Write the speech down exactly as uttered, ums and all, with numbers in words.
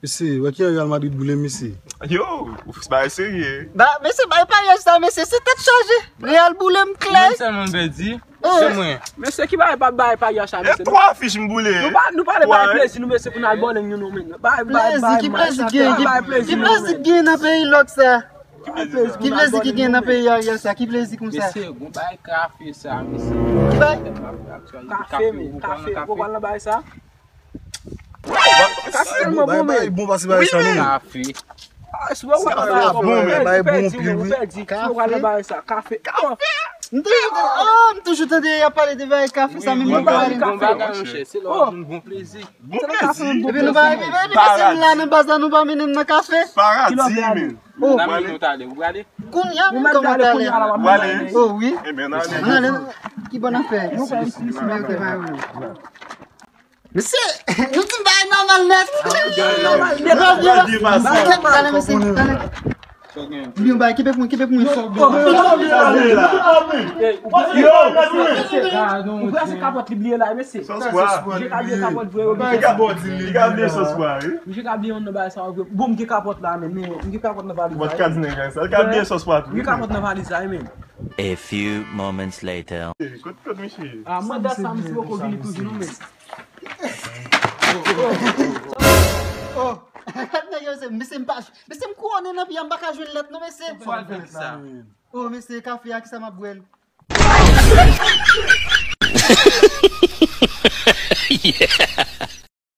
Mesye, wè ki Real Madrid boule, mesye. Yo, ou bagay serye. Ba, mesye, bay paryaj sa, mesye, se tèt chaje. Real boule m klè. Mwen sèlman m pèdi. Se mwen. Mesye, ki bay pa bay paryaj sa, E mesye. twa afich m boule. Nou pa nou pa ale bay plezi nou, mesye, pou n al bòleng youn nou menm. Bay bay Plezi, bay. Ki plezi ki gen? Ki plezi ki gen nan peyi lòt sa? Ki plezi ki gen nan peyi Ariel sa? Ki plezi konsa? Mesye, gon bay kafe sa, mesye. Ki bay? Kafe men, kafe. Ou pral nan bay sa? Kafe tèlman bon men. Bon pase bagay sa non. Kafe. Si w wè w pral nan bay sa, Bon, men bay bon pil wi. Si w pral nan bay sa, kafe. M toujou tande, oh, m toujou tande y ap pale de bagay kafe sa, men m pa pale Bon kafe. Bagay, monchè, se lè w jwenn bon plezi. Bon plezi. Epi nou pa, epi se m la nan baz la, nou pa mennen m nan kafe. Paradis men. Oh, N ap mennen w talè, ou prale? Kounye a menm kòman w talè? Wale. Oh wi. Ebyen n ale. Ann ale. Ki bòn afè? Men ok, bay ou. Mesye, nou di m bagay nòmal nèt. Nòmal nèt. Nèt, talè mesye, talè. Li yon bagay, kipe pou mwen, kipe pou mwen. Ou prese kapòt li bliye la, mesye. Sòs pwa. Misye ka bliye kapòt vre, wi. Li ka bliye sòs pwa wi. Misye ka bliye yon nan bagay sa vre. Bon, m gen kapòt la, men, men, m gen kapòt nan valiz Mwen la. Kadinen gen sa. Li ka bliye sòs pwa tou. M gen kapòt nan valiz la, wi, men. A few moments later. Kot kot mesye. Ah, mwen da sa, misye poko vini toujou, non, men. Oh, gad nèg yo, se, mesye, m pa, mesye, m kouwonnen nan pye a, m pa ka jwenn lèt non, mesye. Sa w al fè sa? Oh, mesye, kafe a, kisa m ap bwè l?